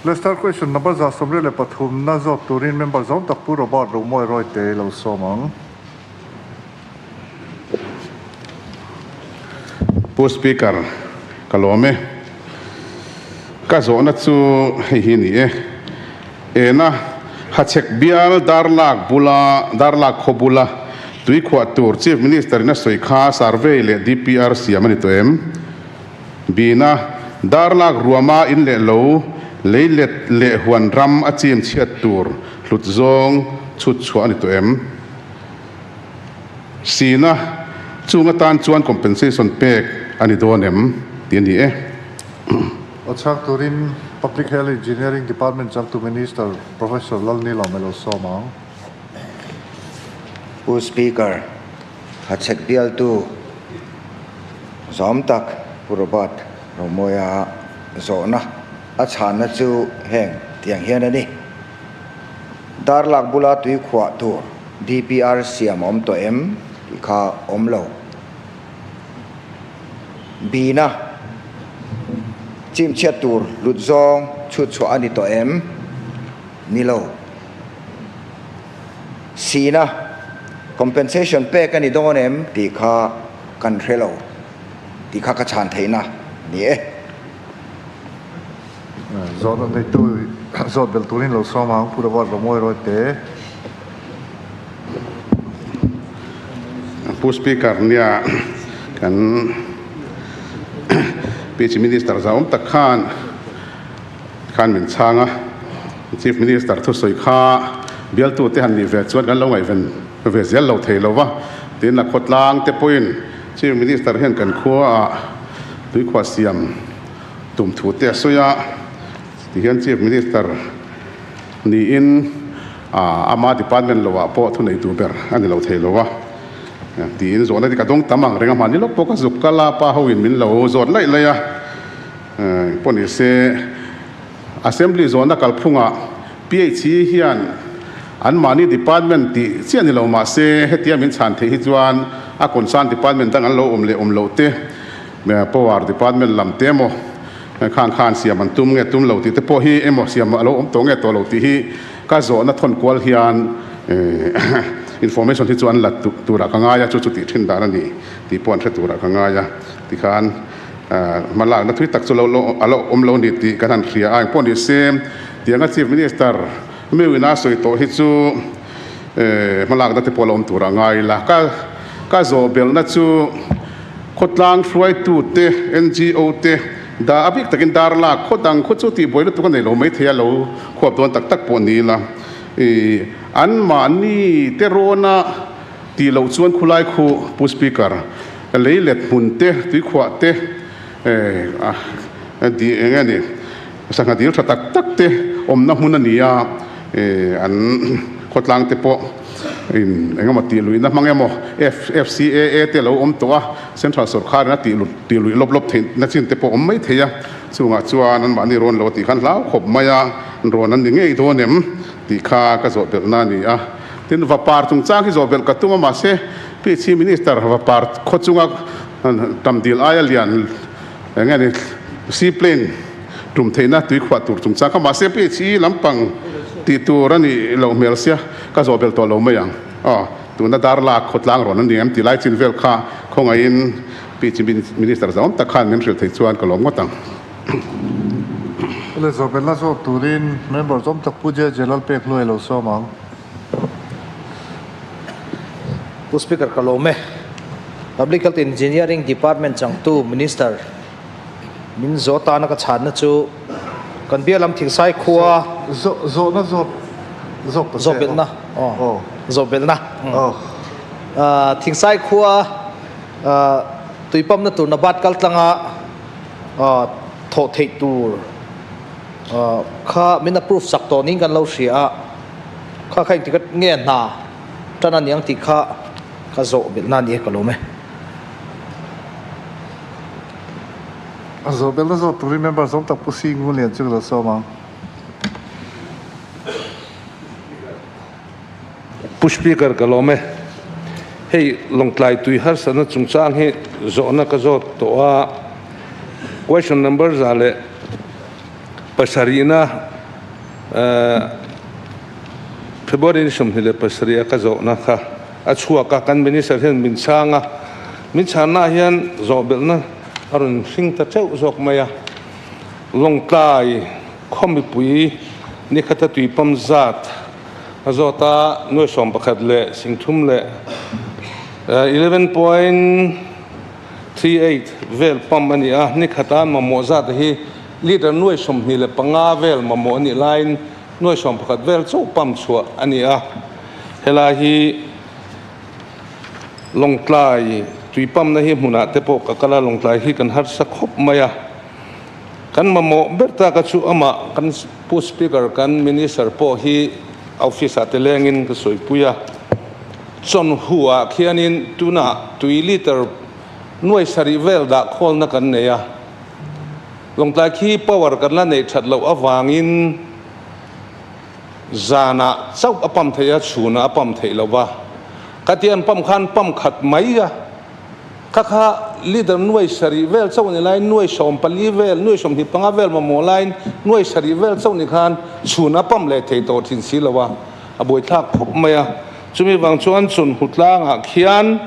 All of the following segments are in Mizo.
Lester question number 123 na zawt turin member zawng tak Pu Robert Romawi Rawite lo sawm ang. Pu Speaker, ka lawm e. Ka zawhna chu hei hi ni e. Ena Hachhek bial Darlak bula Darlak khaw bula tuikhuah tur Chief Minister in a sawi kha survey leh DPR siam a ni tawh em? Bina Darlak ruama in leh lo leilet leh huan ram a chim chhiat tur hlut zawng chhut chhuah a ni tawh em? Sina chung atan chuan compensation pek a ni dawn em tih a ni e. Aw chhak turin Public Health Engineering Department changtu Minister Professor Lalnilawm elo sawm ang. Pu Speaker, Hachhek bialtu zawm tak Pu Robert Romawia zawhna a chhanna chu heng tiang hian a ni. Darlak bula tui khuah tur DPR siam a awm tawh em tih kha awm lo. Bina chimchhiat tur hlut zawng chhut chhuah a ni tawh em? Ni lo. Sina compensation pek a ni dawn em tih kha kan hre lo tih kha ka chhan theihna ni e. Zawt an neitu zawt belh turin lo sawm ang Pu Robert Romawi Rawite. Pu Speaker nia kan Chief Minister zauhawm tak khan khan min chhang a, Chief Minister thusawi kha bialtute han nih ve chuan kan lo ngaihven ve zel lo thei lo va, tin a khawtlang te pawhin Chief Minister hian kan khuaah tuikhuah siam Tum thu te a sawi a, tihian Chief Minister niin ama department lo ah pawh thuneitu ber a ni lo thei lo a, tiin zawhna te ka dawng tam ang reng a, mahni lawk pawh ka zuk kal a, pa ho in min lo zawt laih laih a, pawh ni se Assembly zawhna kalphungah PHE hian anmahni department tih chiah ni lo mahse hetia min chhan theih hi chuan a concern department dang an lo awm leh awm loh te Power department lam te emaw khang khan siam an tum nge tum lo tih te pawh hi emaw siam a lo awm tawh nge tawh lo tih hi ka zawhna thawn kual hian information hi chu an la turah ka ngai a, chu chu tih thin dan a ni tih pawh an hre turah ka ngai a tikhan hmalakna thui tak chu lo a lo awm lo ni tih kan han hria a, engpawh ni se tianga Chief Minister Meuina sawi tawh hi chu hmalakna te pawh a lo awm turah ngai ila ka ka zawh belhna chu. Khawtlang hruaitute, ngo te, dah a bik takin dar lak khawt ang khaw chu tihbuai lutuk a nei lo mai thei a, lo khuap dawn tak tak pawh ni ila. Ih, anmahni te rawna tih loh chuan khulai khu Pu Speaker, lei let hmun te, tuikhuah te, eh, di eng nge ni, sangha dil tha tak tak te awmna hmun a ni a, eh, an khawtlang te pawh In engemaw tih luihna hmang emaw FCAA te a lo awm tawh a, Central sawrkharin a tih tih luih lawp lawp theih na chin te pawh awm mai thei a, chungah chuan anmahni rawn lo a tih khan hlau khawp mai a, rawn an ni ngei dawn em tih kha ka zawh belhna a ni a. Tin, vapar chungchang hi zawh belh ka tum a, mahse PHC Minister vapar khaw chunga tam dil aia lian eng nge ni seaplane tum theihna tuikhuah tur chungchang kha mahse PHE lampang tih tur a nih loh hmel sia ka zawh belh tawh lo mai ang. Aw tuna dar lak khawtlang rawn a ni em tih lai chin vel kha khawngaihin PHE Minister zahawm tak khan min hrilh theih chuan ka lawm ngawt ang. Le zawh belh la zawh turin member zawm tak Pu JJ Lalpek Hluai lo sawm ang. Pu Speaker ka lawm e. Public Health Engineering Department changtu Minister Min zawh tana ka chhanna chu kan bia lam Thingsai khua Zawhna zawt zawk ta che. Zawhbelhna aw zawhbelhna Thingsai khua tuipamna tur Nabat kal tlanga thawh theih tur kha min approve sak tawh niin kan lo hria a, kha kha engtik nge hna tan a niang tih kha ka zawhbelhna a ni e ka lawm e. A zawh belh na zawh turin member zawng tak Pu Sing Ngun Lian chu ka lo sawm ang. Pu Speaker ka lawm e. Hei Lawngtlai tui harsatna chungchang hi zawhna ka zawt tawh a, question number 128. Pasarihna February ni 27 a ka zawhna kha a chhuak a, kan Minister hian min chhang a, min chhanna ah hian zawhbelhna a rawn hring ta teuh zawk mai a. Lawngtlai khaw mipui nikhata tuipam zat a zawt a, nuai 11 leh 30 leh 11.38 vel pump a ni a, nikhata mamawh zat hi litre nuai 25 vel mamawh a nih laiin nuai 11 vel chauh pump chhuah a ni a, helai hi Lawngtlai tui pump na hi hmunah te pawh ka kal a, Lawngtlai hi kan harsa khawp mai a. Kan mamawh ber tak a chu amah kan Pu Speaker kan Minister pawh hi office ah te lengin ka sawipui a, chawnhu ah khianin tunah tui litre nuai sarih vel dah khawlna kan nei a, Lawngtlai khi power kan la neih that loh avangin zanah chauh a pump theih a, chhunah a pump theih loh va, khatia an pump khan pump khat mai a. Kha kha leader nuai sarih vel chauh ni laiin nuai 14 vel, nuai 25 vel mamawh laiin nuai sarih vel chauh ni khan chhun a pump leh thei tawh thin si lo a, a buaithlak khawp mai a. Chumi vang chuan chhun hutlangah khian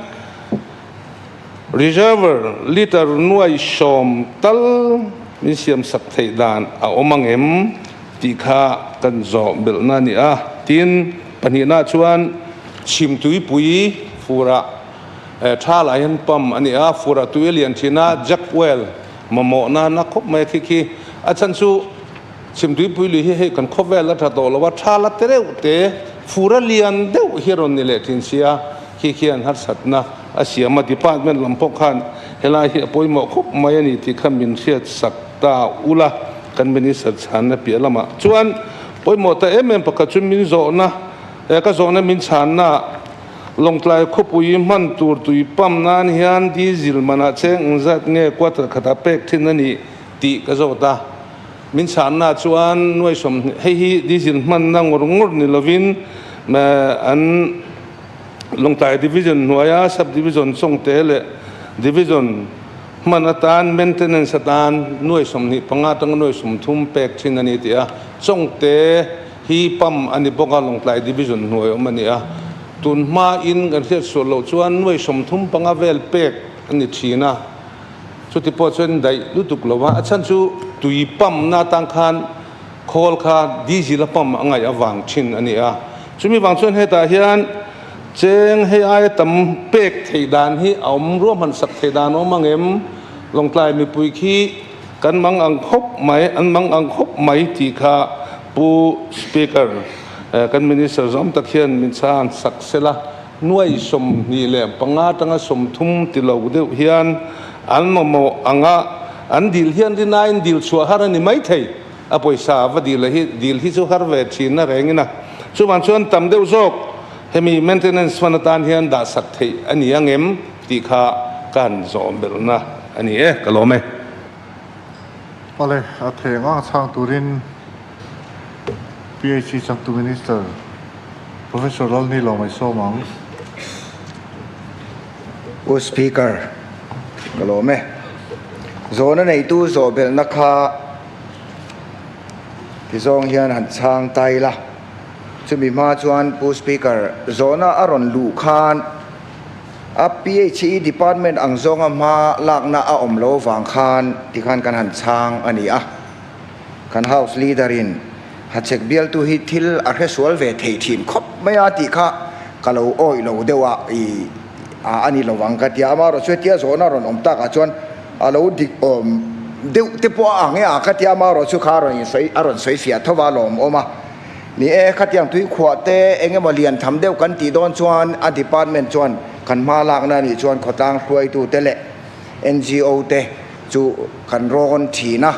reservoir litre nuai 10 tal min siam sak theih dan a awm ang em tih kha kan zawh belhna a ni a. Tin, pahnihna chuan chhimtuipui furah Tha lah hian pump a ni a, fur a tui a lian thin a, jack well mamawh na na khawp mai a khi khi. A chhan chu chhimtuipui lui hi hei kan khawvel a tha tawh lo a, tha la te reuh te, fur a lian deuh hi a rawn ni leh thin sia, khi khian harsatna a siam a, department lam pawh khan helai hi a pawimawh khawp mai a ni tih kha min hriat sak ta ula, kan minister chhanna piah lamah chuan pawimawh ta em em pakhat chu min zawhna, ka zawhna min chhanna. Lawngtlai khawpui hman tur tui pump nan hian diesel manah cheng engzat nge quarter khatah pek thin a nih tih ka zawt a. Min chhanna chuan nuai 20, hei hi diesel hmanna ngawr ngawr ni lovin an Lawngtlai Division hnuaia Sub Division Chawngte leh Division hman atan maintenance atan nuai 25 atanga nuai 30 pek thin a ni tih a. Chawngte Hi pump a ni bawk a, Lawngtlai Division hnuai awm a ni a. Tun hmain kan hriat sual loh chuan nuai 35 vel pek a ni thin a. Chuti pawh chuan daih lutuk lo va, a chhan chu tui pump na atang khan khawl kha diesel a pump a ngaih avang thin a ni a. Chumi vang chuan hetah hian cheng hei aia tam pek theih dan hi a awm ruahman sak theih dan a awm ang em? Lawngtlai mipui khi Kan mang ang khawp mai, an mang ang khawp mai tih kha Pu Speaker, kan Minister zawm tak hian min chhan sak sela, nuai 25 atanga 30 ti lo deuh hian an mamawh anga an dil hian rinain dil chhuah har a ni mai thei. A pawisa va dil hi dil hi chu har ve thin a rengin a. Chuvang chuan tam deuh zawk hemi maintenance fund atan hian dah sak theih a ni ang em? Tih kha ka han zawm belhna a ni e, ka lawm e. Awle, a theng ang chhang turin PHE changtu Minister Professor Lalni Lawmai sawm ang. Pu Speaker, ka lawm e. Zawhna neitu zawh belhna kha tizawng hian han chhang ta ila. Chumi hma chuan Pu Speaker, zawhna a rawn luh khan A PHE department ang zawnga hma lakna a awm lo vang khan tikhan kan han chhang a ni a. Kan House Leader in Hachhek bialtu hi thil a hre sual ve thei thin khawp mai a tih kha ka lo awih lo deuh a, i a a ni lo ang ka ti a. Amaherawhchu hetia zawhna rawn awm takah chuan a lo dik awm deuh te pawh a ang e a ka ti a, amaherawhchu kha a rawn insawi a rawn sawi fiah tho va lawm awm a. Ni e, khatiang tuikhuah te eng emaw lian tham deuh kan tih dawn chuan a department chuan kan hma lakna a nih chuan khawtlang hruaitute leh ngo te chu kan rawn thin a.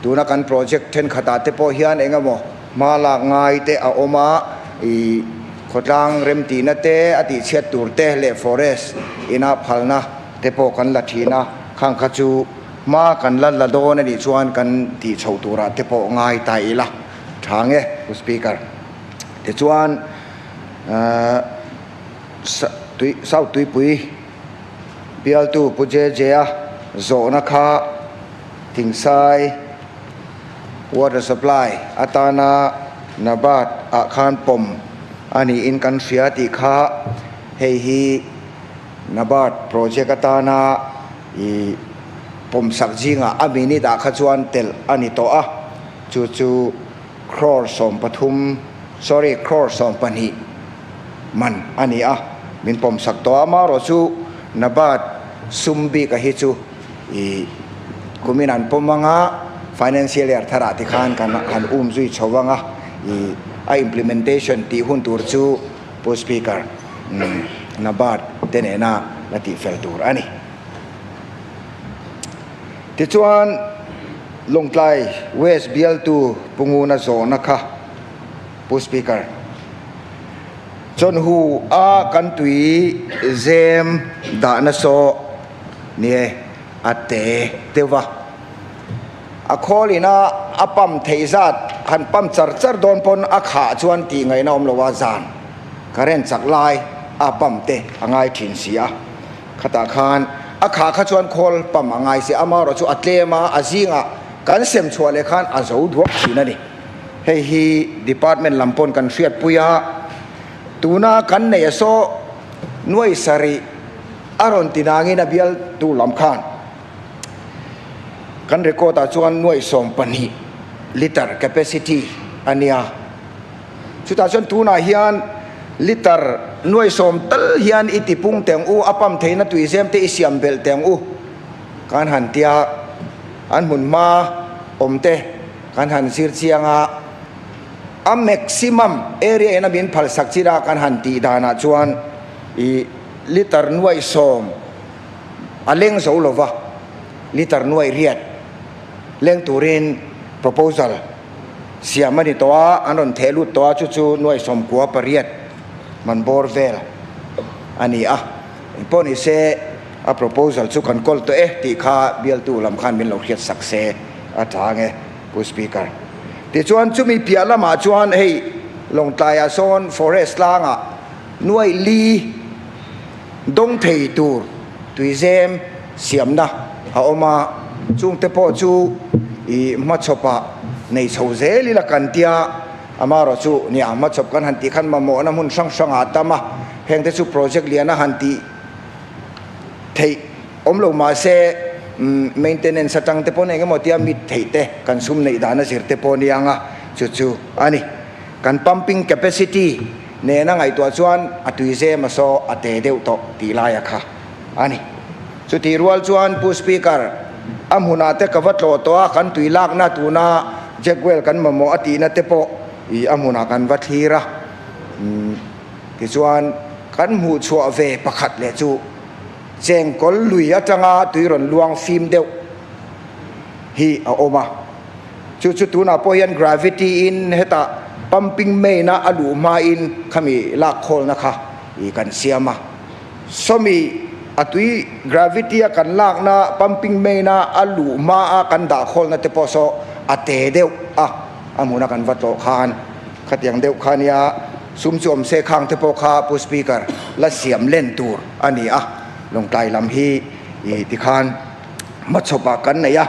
Tuna kan project thenkhatah te pawh hian eng emaw hma lak ngai te a awm a, ih khawtlang remtihna te a tihchhiat tur te leh forest ina phalna te pawh kan la thin a, khang kha chu hma kan la la dawn a nih chuan kan tih chhoh turah te pawh ngai ta ila. Tha nge Pu Speaker. Tichuan tui South Tuipui bialtu Pu JJ-a zawhna kha Thingsai Water supply atana NABARD ah khan pawm a niin kan hria tih kha hei hi NABARD project atana i pawm sak zingah a minute ah kha chuan telh a ni tawh a, chu chu crore 13, sorry crore 12 man a ni a, min pawm sak tawh a, amaherawh chu NABARD sum bik a hi chu i kumin an pawm anga financial year tharah tikhan kan han um zui chho anga i a implementation tih hun tur chu Pu Speaker NABARD te nena la tih fel tur a ni. Tichuan Lawngtlai West bialtu Pu Nguna zawhna kha Pu Speaker Chawnhu a kan tui zem dahna saw Nie, a te deuh va. A khawl ina a pump theih zat han pump char char dawn pawn a khah chuan tih ngaihna awm lo a, zan current chak lai a pump te a ngai thin si a. Khatah khan a khah kha chuan khawl pump a ngai si a, amaherawhchu a tlem a, a zingah kan sem chhuah leh khan a zo duak thin a ni. Hei hi department lam pawn kan hriatpui a, tuna kan neih a saw nuai sarih, A rawn ti nangin a bialtu lam khan kan record ah chuan nuaih 12 litre capacity a nia. Chutah chuan tunah hian litre nuaih 10 tal hian i tipung teng u, a pump theihna tuizem te i siam belh teng u kan han tia, an hmun hma awm te kan han zir chiang a, a maximum area in a min phalsak chin a kan han tih danah chuan i Litre nuaih 10 a leng zo lova, litre nuaih 8 leng turin proposal siam a ni tawh a, an rawn theh lut tawh a, chu chu nuaih 98 man bawr vel a ni a. Engpawh ni se a proposal chu kan kawl tawh e tih kha bialtu lam khan min lo hriat sak se a tha ang e Pu Speaker. Tichuan chumi piah lamah chuan hei Lawngtlaiah sawn forest tlangah Nuaih li dawng thei tur tuizem siamna a awm a, chungte pawh chu i hmachhawpah nei chho zel ila kan tia, amaherawh chu nia hmachhawp kan han tih khan mamawhna hmun hrang hrangah a tam a, hengte chu project lian a han tih theih awm lo mahse maintenance atang te pawh eng emaw tia mit theih te kan sum neih dan a zir te pawh nia ang a, chu chu a ni. Kan pumping capacity nena ngaihtuah chuan a tuizem a saw a te deuh tawh tih laia kha a ni. Chutih rual chuan Pu Speaker, a hmunah te ka va tlawh tawh a, kan tui lakna tuna Jackwell kan mamawh a tihna te pawh i a hmunah kan va thlir a. Tichuan kan hmuh chhuah ve pakhat leh chu chengkawl lui atanga tui rawn luang fim deuh hi a awm a. Chu chu tunah pawh hian gravity in hetah pumping main a a luh hmain khami lak khawlna kha i kan siam a. Sawmi a tui gravity a kan lakna pumping main a a luh hma a kan dah khawlna te pawh saw a te deuh a, a hmuna kan va tlawh khan khatiang deuh kha nia sum chu awm se khang te pawh kha Pu Speaker la siam len tur a ni a, Lawngtlai lam hi i tikhan hmachhawpah kan nei a.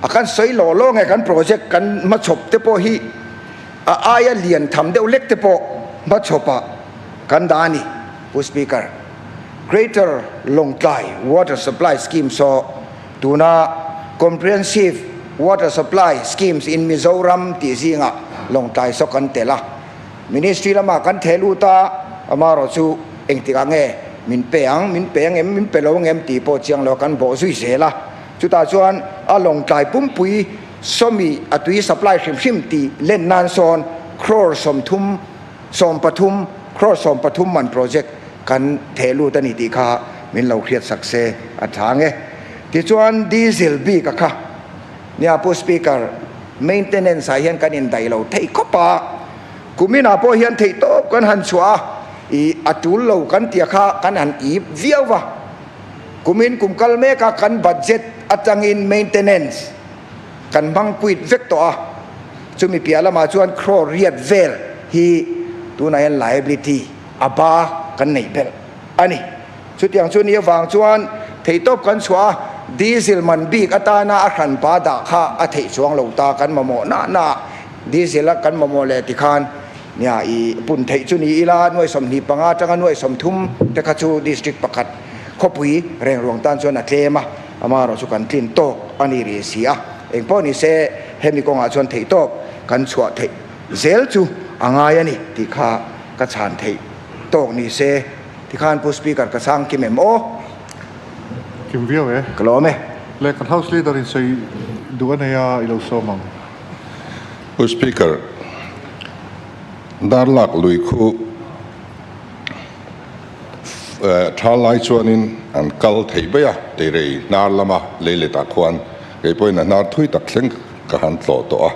A kan sawi lawh lawng e, kan project kan hmachhawp te pawh hi a aia lian tham deuh lek te pawh hmachhawpah kan dah a ni, Pu Speaker. Greater Lawngtlai Water Supply Scheme saw tuna Comprehensive Water Supply Schemes in Mizoram tih zingah Lawngtlai saw kan tel a. Ministry lamah kan theh lut a, amaherawh chu engtikah nge min pe ang, min pe ang em, min pe lo ang em tih pawh chiang lo kan bawh zui zel a. Chutah chuan a Lawngtlai pumpui sawmi a tui supply hrim hrim tih len nan sawn crore 30, 13, crore 13 man project kan theh lut a ni tih kha min lo hriat sak se a tha ang e. Tichuan diesel bik a kha nia Pu Speaker, maintenance ah hian kan indaih lo thei khawp a, kuminah pawh hian theihtawp kan han chhuah a, ih a tul lo kan tia kha kan han ip viau va. Kumin kum kal meka kan budget atangin maintenance kan hmang quit vek tawh a, chumi piah lamah chuan crore 8 vel hi tunah hian liability a ba kan neih belh a ni. Chutiang chu ni avang chuan theihtawp kan chhuah a, Diesel man bik atana a hranpa dah kha a theih chuang lo ta, kan mamawh na na diesel a kan mamawh leh tikhan nia i pun theih chu ni ila nuai 25 atanga nuai 30 te kha chu district pakhat khawpui rengruang tan chuan a tlem a, amaherawh chu kan tlin tawk a ni rih si a, engpawh ni se hemi kawngah chuan theih tawp kan chhuah theih zel chu a ngai a ni tih kha ka chhan theih tawk ni se tikhan Pu Speaker ka chhang kim em aw? Kim viau e. Ka lawm e. Le kan House Leader in sawi duh a nei a i lo sawm ang. Pu Speaker, Darlak lui khu tha lai chuanin an kal thei bai a, teirei hnar lama lei letah khuan kei pawhin a hnar thui tak thleng ka han tlawh tawh a.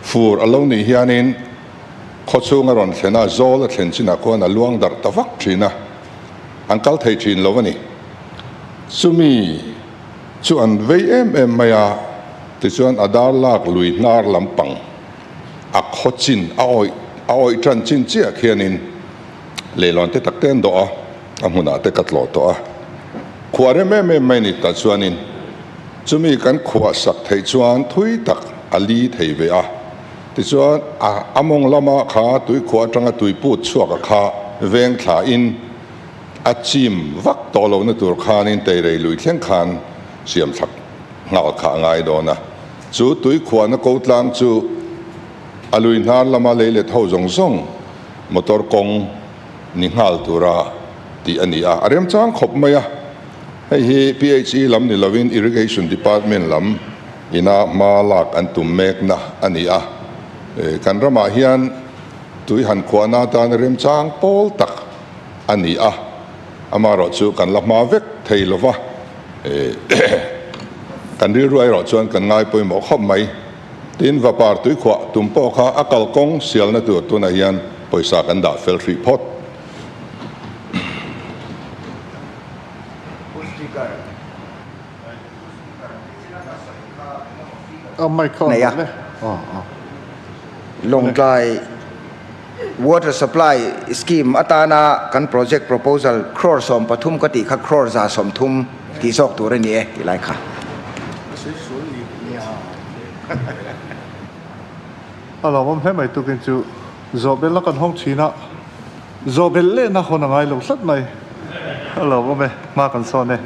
Fur a lo nih hianin khawchhung a rawn thlen a, zawl a thlen chinah khuan a luang darh ta vak thin a. An kal thei thin lo a ni. Chumi chu an vei em em mai a, tichuan a dar lak lui hnar lampang a khaw chin a awih a awih tan chin chiah khianin leilawn te tak te an dawh a, a hmunah te ka tlawh tawh a. Khuah rem em em mai ni tah chuanin chumi kan khuah sak theih chuan thui tak a li thei ve a. Tichuan, a mawng lama kha tuikhuah atanga tui put chhuak a kha veng thlain a chim vak tawh lohna tur khanin teirei lui thleng khan siam thlak nghal kha a ngai dawn a. Chu tuikhuahna ko tlang chu a lui hnar lama lei let ho zawng zawng motor kawng ni nghal tura tih a ni a. A remchang khawp mai a. Hei hi PHE lam ni lovin Irrigation Department lam ina hma lak an tum mekna a ni a. Kan ramah hian tui han khuahna atan remchang pawl tak a ni a, amaherawh chu kan la hma vek thei lo va, kan rilru erawh chuan kan ngai pawimawh khawp mai. Tin, vapar tui khuah tum pawh kha a kalkawng sialna tur tunah hian pawisa kan dah fel hrih phawt. Nei a. Lawngtlai Water Supply Scheme atana kan project proposal crore 13 ka tih kha crore 130 tih zawk tur a ni e tih lai kha. A lawmawm hle mai tukin chu Zawhbel a kan hawng thin a, Zawhbel lehna hawn a ngai lo tlat mai. A lawmawm e, hma kan sawn e.